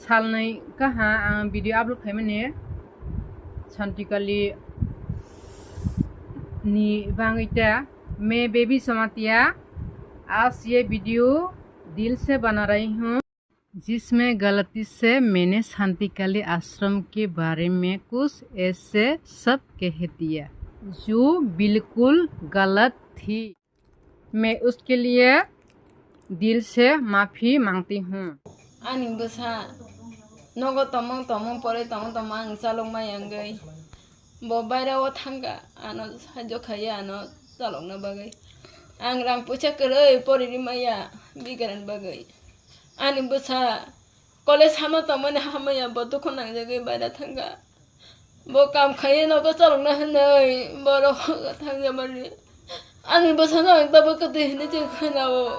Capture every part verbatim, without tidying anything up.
Salnwi kaha ang video upload khaimani Santikali ni bangwi ta. मैं बेबी जमातिया, आज ये वीडियो दिल से बना रही हूँ, जिसमें गलती से मैंने शांतिकाली आश्रम के बारे में कुछ ऐसे शब्द कह दिया, जो बिल्कुल गलत थी। मैं उसके लिए दिल से माफी मांगती हूँ। Ani bwsa nogo tomong tomong pore tomong tomong ang chalok mai wngwi bo baira o thangkha, ano sahajyo khaiya ano chalokna bagwi. Ang rang puisa kwrwi pori rimaya bigaran bagwi. Ani bwsa college hama tongmani hamaya bo dukhu nangjagwi baira thangkha. Bo kam khaiwi nogo chalokna hwnwi borok thangya mani. Ani bwsano ang tabuk kwtwi hwnwi chwng khwnao.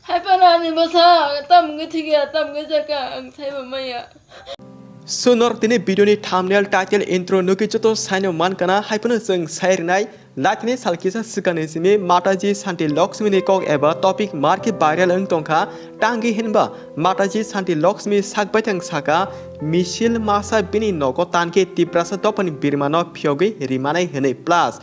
Hai phano ani bwsa tamgwi thikya, tamgwi jakha, ang saibo maya. So norok tini video ni thumbnail, title, intro nugwi joto saino mankana, hai phano chwng sai rwnai. Laithani sal kisa swkangni simi Mataji Santi Lakshmi ni kok eba topic markhe viral wng tongkha. Tangwi hinba Mataji Santi Lakshmi sak baithang saka, misil masa bini nogo tankhe Tiprasa dophani birmano phiyogwi rimanai hwnwi plus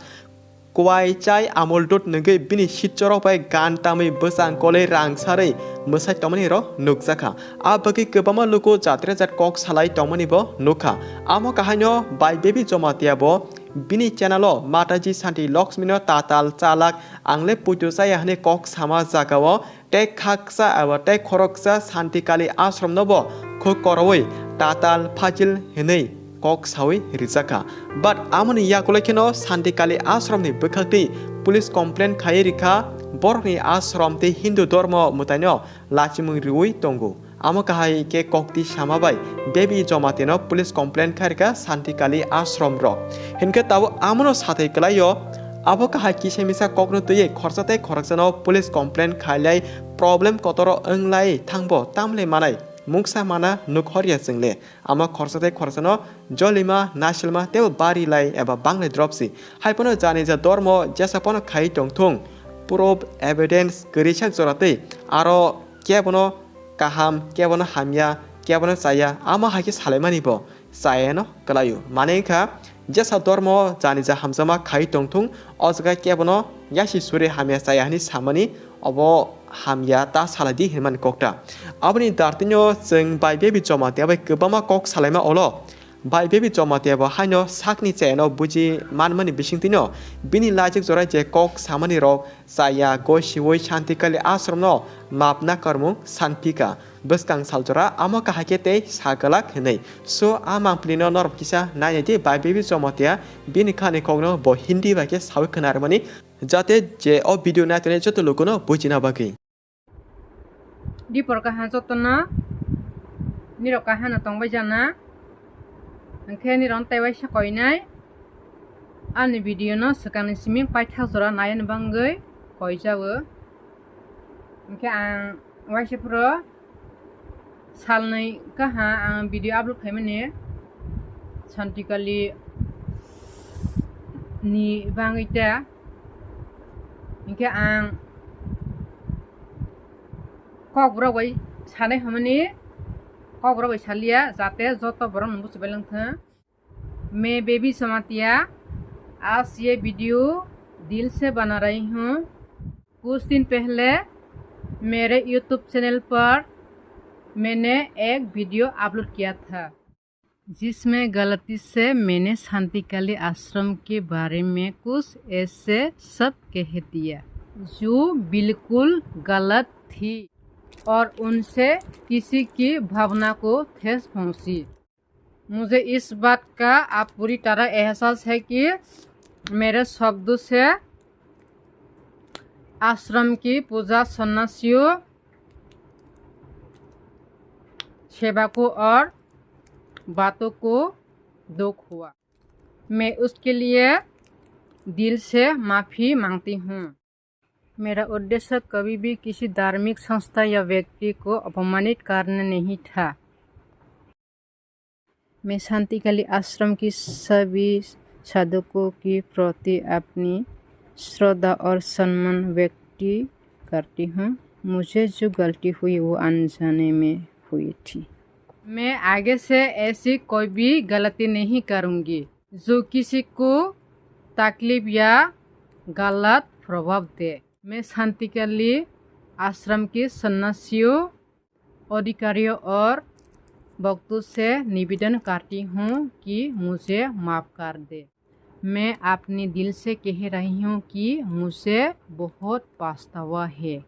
kwai chai amul dut nungwi bini sitchorok bai gan tamwi bwsang kolwi rang sarwi mwsai tongmani rok nukjakha. A bagwi kwbangma luku jat re jat kok salai tongmani bo nukha. Amo kahaino bai Baby Jamatia bo bini channel o Mataji Santi Lakshmi no tatal chalak, ang le puitu chaya hwnwi kok sama jaga o tei khaksa eba tei khoroksa Santi Kali ashram no bo khuk korowi tatal phajil hwnwi kok sawi rijakha. But amoni yakulwi kheno Santi Kali ashram ni bwkhak twi police complaint khai rikha, borokni ashram tei Hindu dormo mwtaino lachimung riwi tongo. Amo kahai khe kokti sama bai Baby Jamatia no police complaint khai rikha Santi Kali ashram rok. Hinkhe tabuk amono sathai kwlaio, abo kahai kisa misa kokno twiwi khoroksa tei khoroksano police complaint khailai problem kotoro wnglai thangbo tamle manai mungsa mana nukhorya chwngle. Ama khoroksa tei khoroksano jolima, nasilma teibo bari lai eba banglai drop si. Hai phano jani ja dormo jesa phano khai tongthung, proof, evidence kwrwi sak jora twi aro kebono kaham, kebono hamya, kebono chaya, amo hai khe salaimani bo chayano kwlaio. Mane wngkha, jesa dormo jani ja hamjakma khai tongthung, o jaga kebono yasi suri hamya chaya hwnwi samani, obo hamya ta salai di hinmani kokta. Aboni dartino chwng bai Baby Jamatia bai kwbangma kok salaima olo. Bai Baby Jamatia bo haino sakni chayano buji manmani bisingtwino bini lajik jora je kok samani rok chaya gosiwi Santi Kali ashram no map nakarmung sanphika. Bwskang saljora amo kahai khe tei sa kwlak hwnwi. So a mangpili no norok kisa nainai di bai Baby Jamatia bini khani kokno bo Hindi bai khe sawi khwnarmani, jate je o video naitonwi joto lukuno bujina bagwi. Dipor kaha jotono nirok kahano tongbai jana, hwnkhe nirok tei waisa koinai ani video no swkangni simi paithak jora naiani bagwi koijago. Hwnkhe ang waisa phuru salnwi kaha ang video upload khaimani Santikali ni bagwi ta. Hwnkhe ang kokborok bai sanai hwnmani, kokborok bai saliya, jate joto borok no buchibai langthung. मैं बेबी जमातिया, आज ये वीडियो दिल से बना रही हूँ। कुछ दिन पहले मेरे YouTube चैनल पर मैंने एक वीडियो अपलोड किया था, जिसमें गलती से मैंने शांतिकाली आश्रम के बारे में कुछ ऐसे शब्द कह दिया, जो बिल्कुल गलत थी और उनसे किसी की भावना को ठेस पहुंची। मुझे इस बात का अब पूरी तरह एहसास है कि मेरे शब्दों से आश्रम की पूजा, सन्यासियों, सेवकों और बातों को दुख हुआ। मैं उसके लिए दिल से माफी मांगती हूँ। मेरा उद्देश्य कभी भी किसी धार्मिक संस्था या व्यक्ति को अपमानित करना नहीं था। मैं शांतिकाली आश्रम की सभी साधकों के प्रति अपनी श्रद्धा और सम्मान व्यक्त करती हूँ। मुझे जो गलती हुई, वो अनजाने में हुई थी। मैं आगे से ऐसी कोई भी गलती नहीं करूँगी। जो किसी को तकलीफ या गलत प्रभाव दे। मैं शांतिकली आश्रम के सन्यासियों, अधिकारियों और भक्तों से निवेदन करती हूँ कि मुझे माफ़ कर दे। मैं अपने दिल से कह रही हूँ कि मुझे बहुत पछतावा है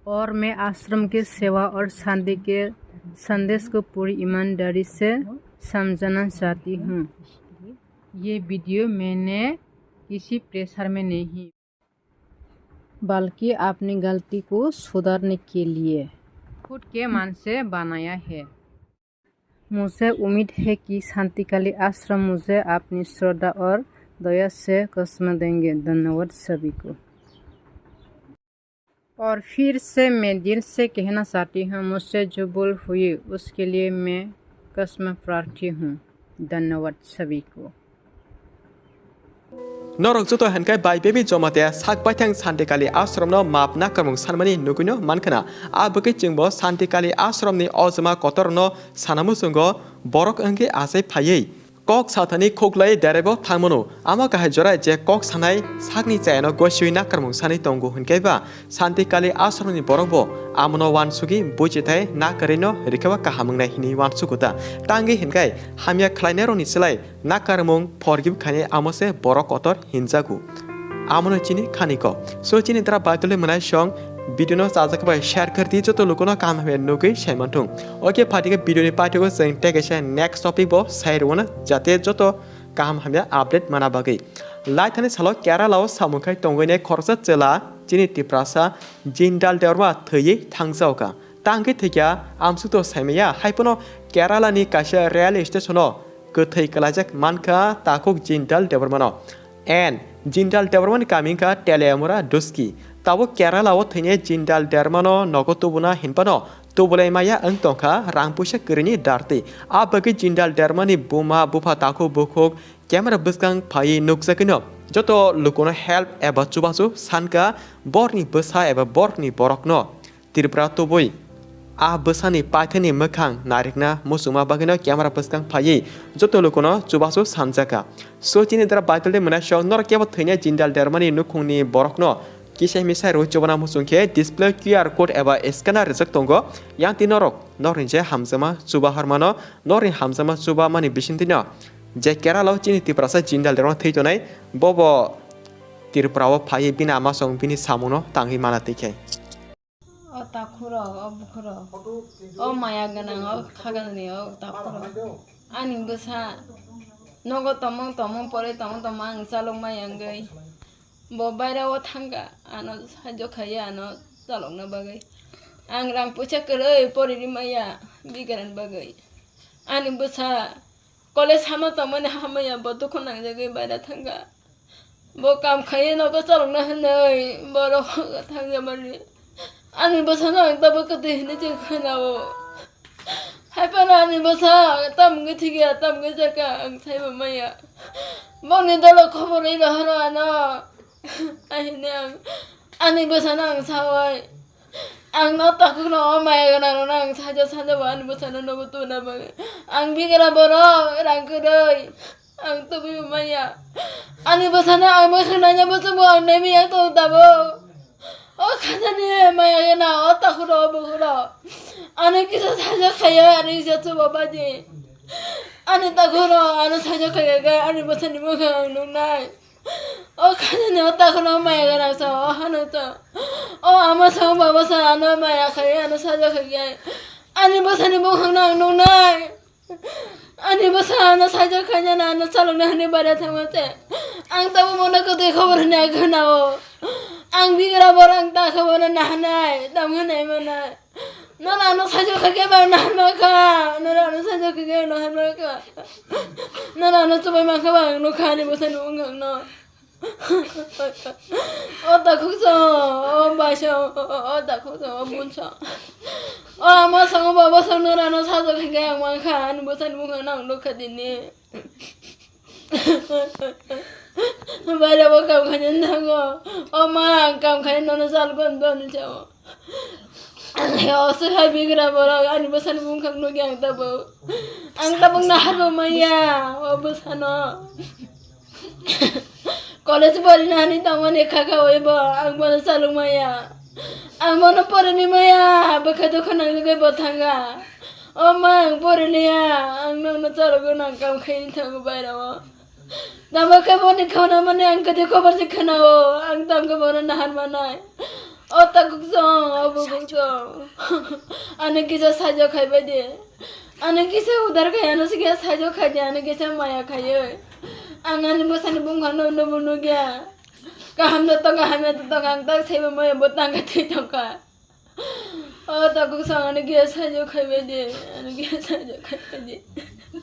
और मैं आश्रम के सेवा और शांति के संदेश को पूरी ईमानदारी से समझाना चाहती हूँ। ये वीडियो मैंने किसी प्रेशर में नहीं, बल्कि अपनी गलती को सुधारने के लिए खुद के मन से बनाया है। मुझे उम्मीद है कि शांतिकाली आश्रम मुझे अपनी श्रद्धा और दया से क्षमा देंगे। धन्यवाद सभी को। और फिर से मैं दिल से कहना चाहती हूँ, मुझसे जो भूल हुई उसके लिए मैं क्षमा प्रार्थी हूँ। धन्यवाद सभी को। Norok joto hinkai bai bebwi joma te sak baithang Santikali ashramno map nakarmung sanmani nugwino mankhna. A bwkhe chwngbo Santikali ashramni ojoma kotorno sana muchungo borok wngwi achai phaiwi kok sathani khuklai derebo thangmano. Amo kahai jora je kok sanai sakni chayano gosiwi nakarmung sanwi tongo hinkai ba Santikali ashramni borokbo amono wansugwi buchithai nakarino rikhe ba kaham wngnai hinwi wansugo ta. Tangwi hinkai hamya khlainairokni slai nakarmung forgive khainai amo se borok kotor hinjago. Amono chini khani kok. So chini dra Baitolni mwnai song video no chajak bai share khardi joto lukuno kaham hamya nugwi saimanthung. Okay, phatikhe video ni paithago chwng tei kaisa next topic bo sai rwna jate joto kaham hamya update mana bagwi. Laithani salo Kerala o samung khai tongwi nai khoroksa chwla chini Tiprasa Jindal Debbarma thwiwi thangjaoka. Tangwi thwikha amsukto saimaya haiphano Kerala ni kaisa rail station o kwthwi kwlaijak mankha takhuk Jindal Debbarmano. And Jindal Debbarmani kami wngkha Teliamura Duski. Tabuk Kerala o thwinai Jindal Debbarmano nogo tubuna hinphano tubulai maya wng tongkha rang puisa kwrwini dartwi. A bagwi Jindal Debbarmani buma bupha takhuk bukhuk camera bwskang phaiwi nukjagwino joto lukuno help eba chubachu sankha borni bwsa eba borni borokno. Tripura tubui a bwsani paithani mwkhang narikna muchungma bagwino camera bwskang phaiwi joto lukuno chubachu sanjakha. So chini dara Baitolni mwnai sok norok kebo thwinai Jindal Debbarmani nukhungni borokno kisa misa rwi chubana muchung khe display Q R code eba scanner rijak tongo. Yang twi norok norni je hamjakma chuba harmano norni hamjakma chuba mani bisingtwino je Kerala o chini Tiprasa Jindal Debbarma thwi tonai bobo Tripura o phaiwi bini ama song bini samungno tangwi mana twi khe. O takhurok, o bukhurok, o maya gwnang, o khagani, o takhurok. Ani bwsa nogo tongmung tongmung, pore tongmung tongmung ang chalok maya wngwi. Bo baira o thangkha, ano saijo khaiya, ano chalokna bagwi. Ang rang puisa kwrwi pori rimaya, bigrani bagwi. Ani bwsa College hama tongmani hamya bo dukhu nangjagwi baira thangkha. Bo kam khaiwi nogo chalokna hwnwi borok thangjakmani. Ani bwsano ang tabuk kwtwi hwnwi se khwnao. Haiphano ani bwsa tamungwi thikya, tamungwi jakha ang saibo maya. Bongni dolo khobor rwi rohoro ano. Ahini ang ani bwsano ang saui. Ang no takhukno o maya gwnangrokno ang saja saja bo ani bwsano nogo tubuna bagwi. Ang bigra borok rang kwrwi. Ang tubui maya. Ani bwsano ang mwkhang naina bwswkbo ang naimaya tong tabuk. O khajani maya gwnang o takhukno o bukhukno. Ano kisa saja khaiya ani kisa chuba baji. Ani takhukno ano saja khaiya khe ani bwsani mwkhang ang nuknai. O khainani o takhukno maya gwnang sa o hano to. O ama sa o baba sa ano maya khai ano saja khai khe. Ani bwsani bukhukno ang nuknai. Ani bwsa ano saja khainani ano chalokna hwnwi baria thangma se. Ang tabuk bono kwtwi khobor hwnwi ang khwnao. Ang bigra borok ang ta khobor nahanai, tamo hwnwi manai. Nono ano sajo khaikhe ba naharma kha. Nono ano sajo khaikhe naharma kha. Nono ano chubai mankha ba ang nukha ani bwsani wngkha no. O takhuk so, o baisa, o takhuk so, o bunsa. O ama sango baba sang nono ano sajo khaikhe ang mankha ani bwsani wngkha no ang nukha dini. Baira bo kam khaina nango. O ma ang kam khaina nono sal kon don chao. Aswk hai bigra borok ani bwsani bumkhak nukya ang tabuk. Ang tabuk naharbo maya o bwsano. College porinani tongmani kha kha oi bo, ang bono chalok maya. Ang bono porini maya, bwkha dukha nangjagwi bo thanga. O ma, ang poriliya, ang nokno chalok gwnang kam khaini thango bairao. Tamo khe boni khana mani ang kete kobar se khana o, ang tam khe bono nahar manai. O takhuk song, o bukhuk song. Ani kisa saijo khaibai de. Ani kisa udar khai, ano sikhe saijo khai de, ani kisa maya khaioi. Ang ani bwsani bumkhak no, no bo nukya. Kaham no tongkha, hamya no tongkha, ang tak saibo maya bo tangkha twi tongkha. O takhuk song, ani kisa saijo khaibai de, ani kisa saijo khaibai de.